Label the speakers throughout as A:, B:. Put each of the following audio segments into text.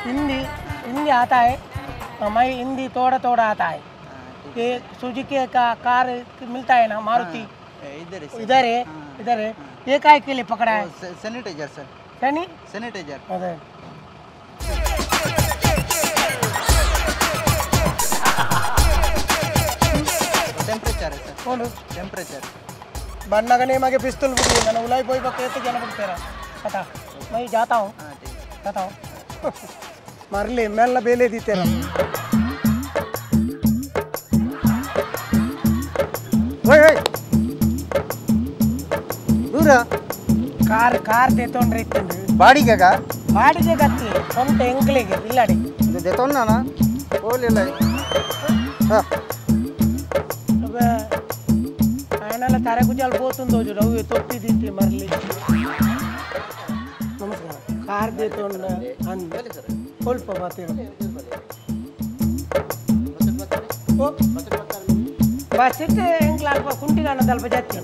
A: हिंदी हिंदी आता है, मैं हिंदी थोड़ा थोड़ा आता है। ये सुजुकी का कार मिलता है ना, मारुति
B: इधर
A: इधर है, इधर है। ये काय के लिए पकड़ा है?
B: Sanitiser sir. सैनिटाइजर।
A: अरे
B: टेंपरेचर है सर।
A: कौन
B: टेंपरेचर
A: बन्नागने मागे पिस्तौल बुड़ी मैंने उलाई बोई बक एत जन बुड़तेरा पता। मैं जाता हूँ, जाता हूँ। मरले मेला बेले दी तेरा।
B: ओए ओए दूरा
A: कार कार देतोंड्रे इत्तंಡು
B: ಬಾಡಿಗೆಗ
A: ಬಾಡಿಗೆ ಗತ್ತಿ ಸ್ವಂತ ಎಂಕ್ಲೆಗೆ ಇಲ್ಲಡೆ
B: ಇದು ದೇತೊನ್ನಾನ ಹೋಲಿಲ್ಲ. ಹಾ
A: ఆయనల తరగుజాలు పోతుందో రవ్వు తొప్పి తింటే మరలి. ನಮಸ್ಕಾರ. ಕಾರ್ ದೇತೊಂಡ ಅಂದ ಸ್ವಲ್ಪ ಬಾತೀರ ಬಸ್ ಎಂಕ್ಲ ಅಲ್ಪ ಕುಂಟಿಗಾನ ಅಲ್ಪ ಜಾತಿ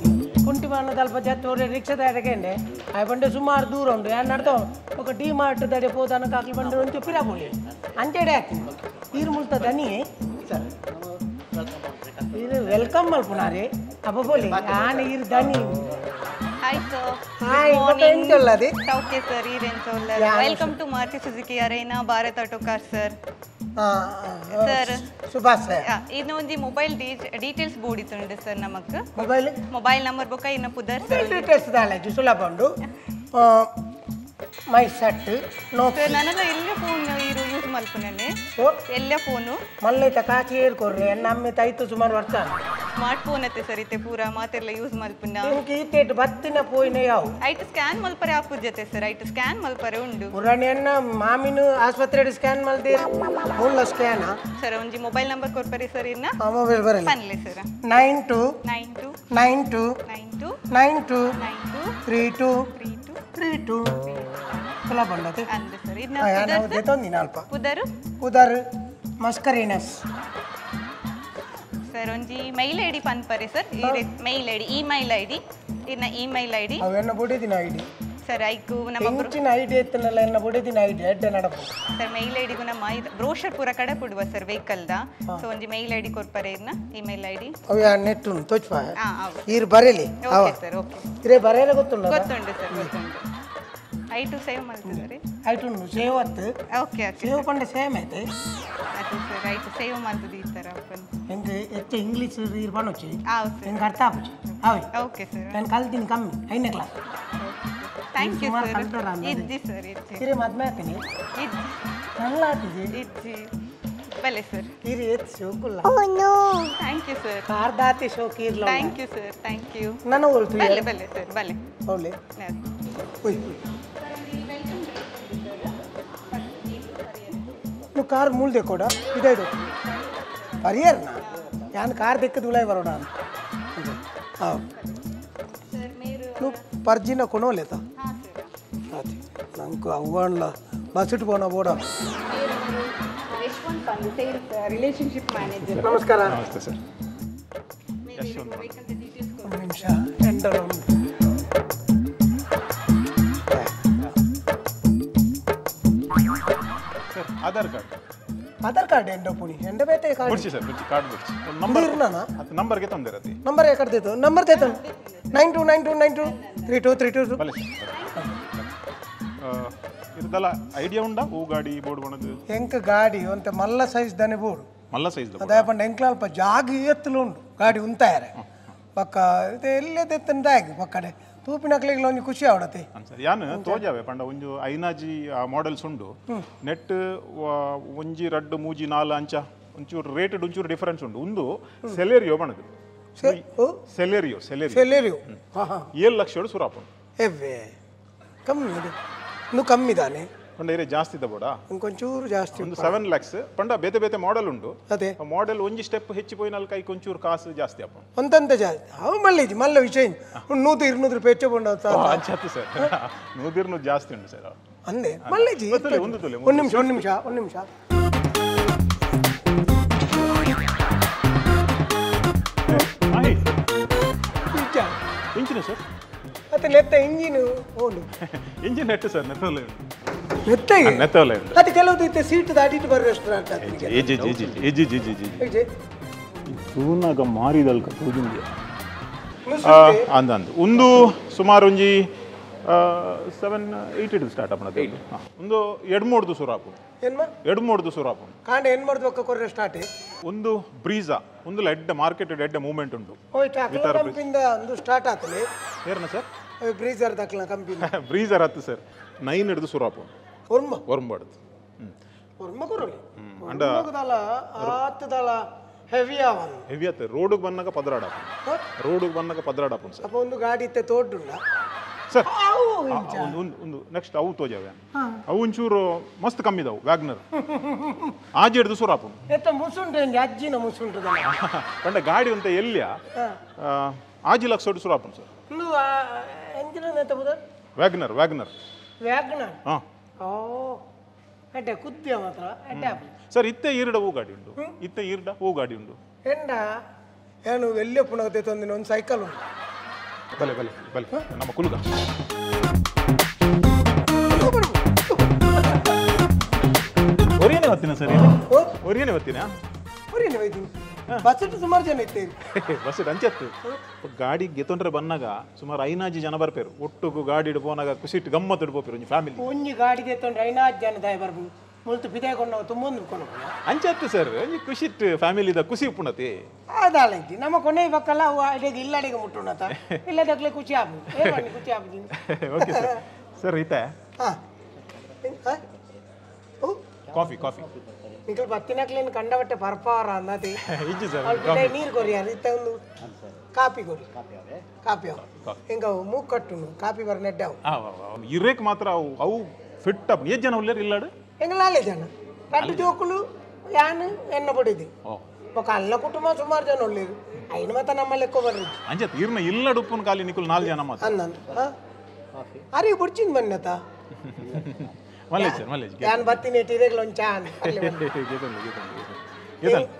A: ಕುಂಟಿಗಾನ ಅಲ್ಪ ಜಾತಿ ಒಳ್ಳೆ ರಿಕ್ಷಾ ದಾಟಕೆಂಡೆ ಆಯ್ ಬಂಡೆ ಸುಮಾರು ದೂರ ಉಂಟು. ಯಾರು ನಡ್ತಾವ ఒక ಡಿ ಮಾರ್ಟ್ ದಡೆ ಪೋದಾನ ಕಾಕ್ಲಿ ಬಂಡೆ ಒಂಚು ಪಿರಾಬೋಲಿ ಅಂಚೆಡೆ ಹಾಕಿ ಈರು ಮುಲ್ತ ದನಿ ಇದು ವೆಲ್ಕಮ್ ಮಲ್ಪುನಾರಿ ಅಪ್ಪ ಬೋಲಿ ಆನೆ ಈರು ದನಿ.
C: Hi sir.
A: Hi, ಮತ್ತೆ ಎಂಚೊಲ್ಲದಿ?
C: ಓಕೆ ಸರ್, ಈರ್ ಎಂಚೊಲ್ಲ. Welcome to Maruti Suzuki Arena Bharat auto car sir. Sir
A: Subhash sir,
C: ಇದು ಒಂಜಿ ಮೊಬೈಲ್ ಡೀಟೇಲ್ಸ್ ಬೋರ್ಡ್ ಇತ್ತುಂಡು ಸರ್ ನಮಕ್.
A: ಮೊಬೈಲ್
C: ಮೊಬೈಲ್ ನಂಬರ್ ಬೊಕ ಇನ್ನ ಪುದರ್ ಸರ್
A: ಡೀಟೇಲ್ಸ್ ದಾಲೆ ಜುಸುಲ ಬಂಡು my set no
C: sir. ನನಲ ಎಲ್ಲ ಫೋನ್ ಇರು ಯೂಸ್ ಮಲ್ಪುನನೆ ಎಲ್ಲ ಫೋನು
A: ಮಲ್ಲೈತ ಕಾಚಿ ಏರ್ ಕೊರ್ರೆ ನಮ್ಮೆ ತೈತು ಸುಮಾರು ವರ್ಷ
C: ಸ್ಮಾರ್ಟ್ ಫೋನ್ ಅತ್ತೆ ಸರ್. ಇತ್ತೆ ಪೂರ ಮಾತೆಲ್ಲ ಯೂಸ್ ಮಲ್ಪುನ
A: ಇಂಕಿ ಇತ್ತೇಟ್ ಬತ್ತಿನ ಪೋಯಿನ ಯಾವು
C: ಐಟ್ ಸ್ಕ್ಯಾನ್ ಮಲ್ಪರೆ ಆಪು ಜೊತೆ ಸರ್. ಐಟ್ ಸ್ಕ್ಯಾನ್ ಮಲ್ಪರೆ ಉಂಡು
A: ಪುರಾಣಿಯನ್ನ ಮಾಮಿನ ಆಸ್ಪತ್ರೆ ಸ್ಕ್ಯಾನ್ ಮಲ್ದೆ ಮೂಲ ಸ್ಕ್ಯಾನ್
C: ಸರ್. ಒಂಜಿ ಮೊಬೈಲ್ ನಂಬರ್ ಕೊರ್ಪರೆ ಸರ್ ಇನ್ನ
A: ಮೊಬೈಲ್ ಬರಲಿ
C: ಪನ್ಲೆ ಸರ್.
A: 92
C: 92
A: 92
C: 92
A: 92
C: 92
A: 32
C: 32
A: 32 ಸುಲಭ ಬಂಡತೆ
C: ಅಂದೆ ಸರ್. ಇನ್ನ
A: ನಾವು ದೇತೊಂದಿನ ಅಲ್ಪ
C: ಪುದರು
A: ಪುದರ್ ಮಸ್ಕರಿನಸ್
C: ಸರ್. ಒಂಜಿ ಮೈಲ್ ಐಡಿ ಪನ್ಪರೆ sir. Mail ID email ID ಇನ್ನ ಇಮೇಲ್ ಐಡಿ
A: ಅವೆನ್ನ ಬುಡಿದಿನ ಐಡಿ
C: ಸರ್. ಐಕು ನಮ್ಮ
A: ಇಂಚಿನ ಐಡಿ ಇತ್ತನಲ್ಲ ಎನ್ನ ಬುಡಿದಿನ ಐಡಿ ಎಡ್ಡೆ ನಡಪು
C: ಸರ್. ಮೈಲ್ ಐಡಿಗೂ ನಮ್ಮ ಬ್ರೋಷರ್ ಪೂರ ಕಡೆ ಪುಡುವ ಸರ್ ವೆಹಿಕಲ್ದ. ಸೊ ಒಂಜಿ ಮೈಲ್ ಐಡಿ ಕೊರ್ಪರೆ ಇನ್ನ ಇಮೇಲ್ ಐಡಿ
A: ಅವು ಯಾ ನೆಟ್ ಉಂಟು ತೋಚ್ಪ ಈರ್ ಬರೆಲಿ.
C: ಓಕೆ ಸರ್, ಓಕೆ
A: ಇರೇ ಬರೆಯಲೆ ಗೊತ್ತುಂಡು
C: ಗೊತ್ತುಂಡು ಸರ್, ಗೊತ್ತುಂಡು. I to save ಮಾಡ್ತಿದ್ದಾರೆ
A: I to save ಅತ್ತು.
C: ಓಕೆ ಓಕೆ
A: ಸೇವ್ ಪಂಡ ಸೇಮ್ ಐತೆ
C: ಅದು ಸರ್. I to save ಮಾಡ್ತದೆ ಈ ಥರ ಓಪನ್
A: ಎಂಕ್ ಹೆಚ್ಚು ಇಂಗ್ಲೀಷ್ ಈರ್ ಪಣೊಚ್ಚಿ
C: ಆವು ಸರ್
A: ಎಂಕ್ ಅರ್ಥ ಆಪುಜಿ ಆವೆ.
C: ಓಕೆ ಸರ್,
A: ನಾನು ಕಲ್ತೀನಿ ಕಮ್ಮಿ 5ನೇ ಕ್ಲಾಸ್.
C: Thank you sir. ಇಜ್ಜಿ ಸರ್, ಇಜ್ಜಿ
A: ಇರೇ ಮದ್ಮೆ ಆತೀನಿ
C: ಇಜ್ಜಿ
A: ನಲ್ಲ ಆತಿಜಿ
C: ಇಜ್ಜಿ ಬಲೆ ಸರ್.
A: ಇರಿ ಎತ್ ಶೋಕುಲ್ಲ.
C: Oh no, thank you sir.
A: Car ದಾತಿ ಶೋಕ್ ಇರ್ಲ.
C: Thank you sir, thank you.
A: ನಾನು ಹೋಲ್ತು
C: ಬಲೆ ಬಲೆ ಸರ್, ಬಲೆ
A: ಹೋಲಿ ಓಯ್. ನೀವು ಕಾರ್ ಮೂಲ್ದೆ ಕೊಡ ಇದೇ ಇದು ಪರಿಯರ್ನ ಯಾನ್ ಕಾರ್ ದಿಕ್ಕದ ಉಲಾಯ್ ಬರೋಣ ಹಾಂ ನೀವು ಪರ್ಜಿನ ಕೊನೋಲೇತ ಆತಿ ನಂಗೆ ಅವ್ವಣ್ಲ ಬಸ್ ಇಟ್ಟು ಬೋಣ ಬೋಡ.
C: ರಿಲೇಶನ್ಶಿಪ್ ಮ್ಯಾನೇಜರ್
A: ನಮಸ್ಕಾರ.
D: ನಮಸ್ತೆ ಸರ್.
A: ಒಂದು ನಿಮಿಷ ಎಂಟರ
D: sir Aadhaar card.
A: Aadhaar card ಎಂಡ ಪುಣಿ ಎಂಡ ಬೇತೆ ಕಾರ್ಡ್
D: ಬುಡ್ಸಿ ಸರ್, ಬುಡ್ಸಿ ಕಾರ್ಡ್ ಬುಡ್ಸಿ. ನಂಬರ್
A: ಇರ್ನಾನ
D: ಅದು ನಂಬರ್ಗೆ ತಂದಿರತಿ
A: ನಂಬರ್ ಯಾಕಡೆ ದೇತು ನಂಬರ್ ದೇತು 92 92 92 32 32
D: ಬಲೆ ಸರ್. ಇದೆಲ್ಲ ಐಡಿಯಾ ಉಂಡಾ ಹೂ ಗಾಡಿ ಬೋರ್ಡ್ ಬಣದು
A: ಎಂಕ ಗಾಡಿ ಒಂತೆ ಮಲ್ಲ ಸೈಜ್ ದನೆ ಬೋರ್ಡ್
D: ಮಲ್ಲ ಸೈಜ್
A: ಅದೇ ಪಂಡ ಎಂಕ್ಲ ಅಲ್ಪ ಜಾಗ ಎತ್ತಲು ಉಂಡು ಗಾಡಿ ಉಂತಾಯರೆ ಪಕ್ಕ ಇದು ಎಲ್ಲೇ ತೆತ್ತಂದಾಗಿ ಪಕ್ಕಡೆ ತೂಪಿನಕ್ಲಿಗೆ ಒಂಜಿ ಖುಷಿ ಆವಡತೆ
D: ಸರ್. ಯಾನ್ ತೋಜಾವೆ ಪಂಡ ಒಂಜು ಐನಾಜಿ ಮಾಡೆಲ್ಸ್ ಉಂಡು ನೆಟ್ ಒಂಜಿ ರಡ್ಡು ಮೂಜಿ ನಾಲ್ ಅಂಚ ಒಂಚೂರು ರೇಟ್ ಒಂಚೂರು ಡಿಫರೆನ್ಸ್ ಉಂಡು. ಒಂದು ಸೆಲೆರಿಯೋ ಬಣದು ಸೆಲೆರಿಯೋ ಸೆಲೆರಿಯೋ
A: ಸೆಲೆರಿಯೋ
D: 7 ಲಕ್ಷ ಸುರಾಪುಂಡು.
A: ಎವ್ವೆ ಕಮ್ಮಿ ಇದೆ ಇನ್ನು ಕಮ್ಮಿ ದಾನೆ
D: ಪಂಡ ಇರೆ ಜಾಸ್ತಿ ಬೋಡ
A: ಒಂಚೂರು ಜಾಸ್ತಿ
D: ಒಂದು 7 lakhs ಪಂಡ ಬೇತೆ ಬೇತೆ ಮಾಡೆಲ್ ಉಂಡು.
A: ಅದೇ
D: ಮಾಡೆಲ್ ಒಂಜಿ ಸ್ಟೆಪ್ ಹೆಚ್ಚು ಪೋಯಿನಲ್ ಕೈ ಒಂಚೂರು ಕಾಸು ಜಾಸ್ತಿ ಅಪ್ಪ
A: ಒಂದಂತ ಜಾಸ್ತಿ ಅವು ಮಲ್ಲಿಜಿ ಮಲ್ಲ ವಿಷಯ 100 200 ರೂಪಾಯಿ ಹೆಚ್ಚು ಬೋಂಡ
D: ಅಂಚಾತು ಸರ್. 100 200 ಜಾಸ್ತಿ ಉಂಟು ಸರ್.
A: ಅಂದೆ ಮಲ್ಲಿಜಿ
D: ಒಂದು ತುಲೆ
A: ಒಂದು ನಿಮಿಷ ಒಂದು ನಿಮಿಷ ಒಂದು ನಿಮಿಷ.
D: ಇಂಚಿನ ಸರ್
A: ಅತ್ತೆ ನೆತ್ತ ಇಂಜಿನ್ ಓಡು
D: ಇಂಜಿನ್ ನೆಟ್ಟು ಸರ್ ನೆತ್ತಲ್ಲ.
A: ಮೆತ್ತಗೆ
D: ನೆತ್ತವಲ್ಲ.
A: ಅದು ಕೆಲವು ಇತ್ತೆ ಸೀಟ್ ದಾಟಿಟ್ಟು ಬರೋ restaurant
D: G G G G G G G ತೂನಾಗ ಮಾರಿದಲ್ಕ ತೂಜಿಂಗೆ ಅಂದ ಅಂದು ಒಂದು ಸುಮಾರು ಒಂಜಿ 7-8 ಇಡ್ದು ಸ್ಟಾರ್ಟ್ ಆಪುಂಡು. ಒಂದು 2-3 ಸುರಾಪು 2-3 ಸುರಾಪು
A: ಕಾಂಡ ಏನು ಮಾಡ್ದು ಒಕ್ಕ ಕೊರ್ರೆ ಸ್ಟಾರ್ಟ್.
D: ಒಂದು ಬ್ರೀಜಾ ಒಂದು ಎಡ್ಡ ಮಾರ್ಕೆಟ್ ಎಡ್ಡ ಮೂವ್ಮೆಂಟ್ ಉಂಟು.
A: ಕಂಪಿಂದ ಒಂದು ಸ್ಟಾರ್ಟ್ ಆಗ್ತದೆ
D: ಏರ್ನ ಸರ್
A: ಬ್ರೀಜರ್ ದಕ್ಲ ಕಂಪಿ
D: ಬ್ರೀಜರ್ ಆತು ಸರ್ 9 ಹಿಡಿದು ಸುರಾಪು
A: ಒರ್ಮ
D: ಒರ್ಂಬಾಡ್ದು
A: ಒರ್ಮ ಕೊರಲಿ ಅಂಡ ಆತದಲ ಹೆವಿ ಆವನ್
D: ಹೆವಿ ಆತ ರೋಡ್ಗೆ ಬಂದಾಗ ಪದರಾಡಪ್ಪ ರೋಡ್ಗೆ ಬಂದಾಗ ಪದರಾಡಪ್ಪ ಸರ್.
A: ಅಪ್ಪ ಒಂದು ಗಾಡಿ ಇತ್ತೆ ತೋಡ್ಡುಂಡ
D: ಸರ್ ಒಂದು ಒಂದು ನೆಕ್ಸ್ಟ್ ಅವು ತೋಜಾವೆ ಅವು ಒಂಚೂರು ಮಸ್ತ್ ಕಮ್ಮಿ ಇದಾವು ವ್ಯಾಗ್ನರ್ ಆಜಿ ಹಿಡಿದು ಸುರಾಪು
A: ಎತ್ತ ಮುಸುಂಟು ಅಜ್ಜಿನ ಮುಸುಂಟು
D: ಪಂಡ ಗಾಡಿ ಅಂತ ಎಲ್ಲಿಯ ಆಜಿ ಲಕ್ಷ ಸುರಾಪು ಸರ್. ವ್ಯಾಗ್ನರ್ ವ್ಯಾಗ್ನರ್
A: ವ್ಯಾಗ್ನರ್
D: ಹಾಂ
A: ಓ ಅಡ್ಡೆ ಕುದ್ಯ ಮಾತ್ರ ಅಡ್ಡೆ
D: ಸರ್. ಇತ್ತೆ ಈರ್ಡ ಹೂ ಗಾಡಿ ಉಂಟು, ಇತ್ತೆ ಈರ್ಡ ಹೂ ಗಾಡಿ ಉಂಟು.
A: ಎಂಡ ಏನು ಎಲ್ಲಿ ಪುನಃ ತಂದಿನ ಒಂದು ಸೈಕಲ್ ಉಂಟು.
D: ಬಲೆ ಬಲೆ ಬಲೆ ನಮ್ಮ ಕುಲುಗ ಒರಿಯನೆ ಬತ್ತಿನ ಸರ್, ಒರಿಯನೆ ಬತ್ತಿನ
A: ಒರಿಯನೆ ಬೈತೀನಿ ಬಸ್ ಸುಮಾರು ಜನ ಇತ್ತೇರಿ
D: ಬಸ್ ಅಂಚತ್ತು ಗಾಡಿ ಗೆತ್ತೊಂಡ್ರೆ ಬಂದಾಗ ಸುಮಾರು 5 ಜನ ಬರ್ಪೇರು ಒಟ್ಟುಗು ಗಾಡಿ ಪೋನಾಗ ಖುಷಿಟ್ಟು ಗಮ್ಮತ್ತು ಪೋಪೇರು ಒಂಜಿ ಫ್ಯಾಮಿಲಿ.
A: ಒಂಜಿ ಗಾಡಿ ಗೆತ್ತೊಂಡ್ರೆ 5 ಜನ ದಾಯ ಬರ್ಬೋದು ಮುಲ್ತು ಬಿದೆ ಕೊಂಡು ತುಂಬೊಂದು ಕೊಂಡು
D: ಅಂಚತ್ತು ಸರ್. ಒಂಜಿ ಖುಷಿಟ್ಟು ಫ್ಯಾಮಿಲಿದ ಖುಷಿ ಉಪ್ಪುಣತಿ
A: ಅದಾಳ ಇದ್ದಿ ನಮ್ಮ ಕೊನೆ ಬಕ್ಕಲ್ಲ ಅವು ಅಡಿಗೆ ಇಲ್ಲಡಿಗೆ ಮುಟ್ಟುಣತ ಇಲ್ಲದಾಗಲೇ ಖುಷಿ ಆಪು ಖುಷಿ ಆಪುಜಿ.
D: Okay sir. ಸರ್ ಇತ್ತೆ
A: ಹಾಂ
D: ಕಾಫಿ ಕಾಫಿ
A: ನಿಖಲ್ ಬತ್ತಿನಕ್ಲೇನು ಕಂಡಬಟ್ಟೆ ಪರ್ಪಾರ ಅನ್ನತಿ
D: ಇಜ್ಜಿ ಸರ್.
A: ನೀರು ಕೊರಿ ಇತ್ತ ಒಂದು ಕಾಪಿ ಕೊರಿ ಕಾಪಿ ಅವು ಹಿಂಗೆ ಅವು ಮೂಗ್ ಕಟ್ಟುನು ಕಾಪಿ ಬರ ನೆಡ್ಡವು
D: ಇರೇಕ್ ಮಾತ್ರ ಅವು ಅವು ಫಿಟ್ ಅಪ್. ಏಜ್ ಜನ ಉಳ್ಳೇರು ಇಲ್ಲಾಡು
A: ಎಂಗ್ಲ ನಾಲ್ಕು ಜನ ರಡ್ಡು ಜೋಕುಲು ಯಾನು ಎನ್ನ ಪಡಿದು ఒక ಅಲ್ಲ ಕುಟುಂಬ ಸುಮಾರು ಜನ ಉಳ್ಳೇರು ಐನು ಮಾತ್ರ ನಮ್ಮ ಲೆಕ್ಕ ಬರ್ರಿ
D: ಅಂಜತ್ ಇರ್ನ ಇಲ್ಲ ಉಪ್ಪುನ ಖಾಲಿ ನಿಕುಲ್ 4 ಜನ ಮಾತ್ರ
A: ಅನ್ನ ಅರಿಗೆ ಬುಡ್ಚಿನ ಬನ್ನತ
D: ಮಲ್ಲೇಜ್ ಸರ್ ಮಲ್ಲೇಜ್
A: ಯಾನ್ ಬತ್ತಿನ ಇಟ್ಟಿರೇಗ್ಲ ಒಂದು ಚಾನ್
D: ಗೀತನ್ ಗೀತನ್ ಗೀತನ್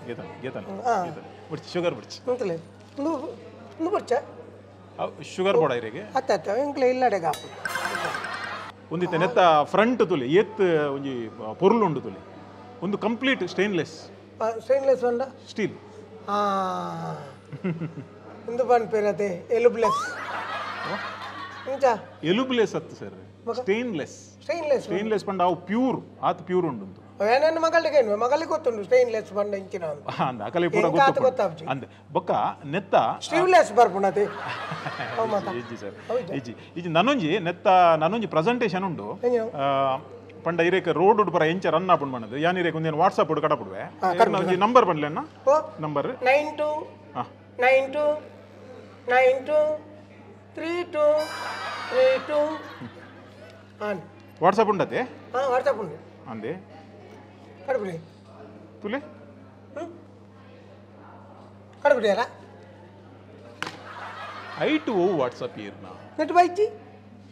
D: ಗೀತನ್ ಗೀತನ್ ಬುಡ್ಚಿ ಶುಗರ್ ಬುಡ್ಚಿ
A: ಅಂತಲೇ ಒಂದು ಬುಡ್ಚ
D: ಶುಗರ್ ಬೋಡ ಇರೇಗೆ
A: ಅತ್ತ ಅತ್ತ ಎಂಕ್ಲೆ ಇಲ್ಲಡೆ ಕಾಪು
D: ಒಂದಿತ್ತೆ ನೆತ್ತ ಫ್ರಂಟ್ ತುಲಿ ಏತ್ ಒಂಜಿ ಪೊರುಲು ಉಂಡು ತುಲಿ ಒಂದು ಕಂಪ್ಲೀಟ್ ಸ್ಟೈನ್ಲೆಸ್
A: ಸ್ಟೈನ್ಲೆಸ್ ಒಂಡ
D: ಸ್ಟೀಲ್
A: ಒಂದು ಪನ್ಪೇರತೆ ಎಲುಬ್ಲೆಸ್ ಇಂಚ
D: ಎಲುಬ್ಲೆಸ್ ಅತ್ತು ಸರ್ ಸ್ಟೈನ್ಲೆಸ್
A: ಸ್ಟೈನ್ಲೆಸ್
D: ಸ್ಟೈನ್ಲೆಸ್ ಪಂಡ ಅವು ಪ್ಯೂರ್ ಆತ ಪ್ಯೂರ್ ಉಂಟು
A: ಏನೇನು ಮಗಳಿಗೆ ಮಗಳಿಗೆ ಗೊತ್ತುಂಟು ಸ್ಟೈನ್ಲೆಸ್ ಬಂಡ ಇಂಚಿನ
D: ಅಂದ ಅಕಲೆ ಪೂರ ಗೊತ್ತು ಅಂದ ಬೊಕ್ಕ ನೆತ್ತ
A: ಸ್ಟೀವ್ಲೆಸ್ ಬರ್ಪುಣತೆ
D: ಇಜ್ಜಿ ಸರ್ ಇಜ್ಜಿ ಇಜ್ಜಿ ನನೊಂಜಿ ನೆತ್ತ ನನೊಂಜಿ ಪ್ರೆಸೆಂಟೇಷನ್ ಉಂಟು ಪಂಡ ಇರೇಕ ರೋಡ್ ಉಡು ಪರ ಎಂಚ ರನ್ ಆಪುಂಡು ಮಣ್ಣದು ಯಾನ್ ಇರೇಕ ಒಂದೇನು ವಾಟ್ಸಪ್ ಉಡು ಕಡಪುಡುವೆ ಒಂಜಿ ನಂಬರ್ ಪಂಡ್ಲೆನ್ನ ನಂಬರ್
A: 9 2 9 2 9 2 3 2 3 2 ಆನ್
D: ವಾಟ್ಸಪ್ ಉಂಡತೆ
A: ಹಾ ವಾಟ್ಸಪ್ ಉಂಟು
D: ಅಂದೆ
A: ಕಡಪುಡಿ
D: ತುಲೆ
A: ಕಡಪುಡಿಯಾರ
D: ಐಟು ಓ ವಾಟ್ಸಪ್ ಇರ್ನ
A: ನೆಟ್ ಬೈಜಿ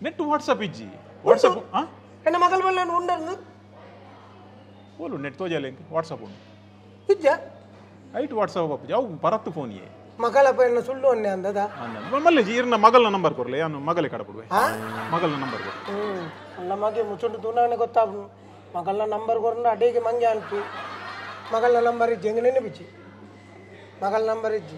D: ನೆಟ್ ವಾಟ್ಸಪ್ ಇಜ್ಜಿ ವಾಟ್ಸಪ್ ಆ
A: ಎನ್ನ ಮಗಲ್ ಬಲ್ಲ ಉಂಡರ್ನು
D: ಓಲು ನೆಟ್ ತೋಜಾಲೆ ವಾಟ್ಸಪ್ ಉಂಡು
A: ಇಜ್ಜ
D: ಐಟು ವಾಟ್ಸಪ್ ಅಪ್ಪಜಿ ಅವು ಪರತ್ತು ಫೋನ್ ಯೇ
A: ಮಗಳ ಪೈನ ಸುಳ್ಳು ಅನ್ನೆ ಅಂದದ
D: ಮಲ್ಲೇಜಿ ಇರ್ನ ಮಗಲ್ನ ನಂಬರ್ ಕೊರ್ಲೆ ಯಾನು ಮಗಲೆ ಕಡಪುಡುವೆ ಮಗಲ್ನ ನಂಬರ್ ಕೊರ್ಲೆ
A: ಅಲ್ಲ ಮಗೆ ಮುಚ್ಚುಂಡು ತೂನಾನೆ ಗೊತ್ತಾಪು ಮಗಲ್ನ ನಂಬರ್ ಕೊರ್ನ ಅಡಿಗೆ ಮಂಗೆ ಅನ್ಪಿ ಮಗಲ್ನ ನಂಬರ್ ಇಜ್ಜಿ ಹೆಂಗೆ ನೆನಪಿಚ್ಚಿ ಮಗಳ ನಂಬರ್ ಇಜ್ಜಿ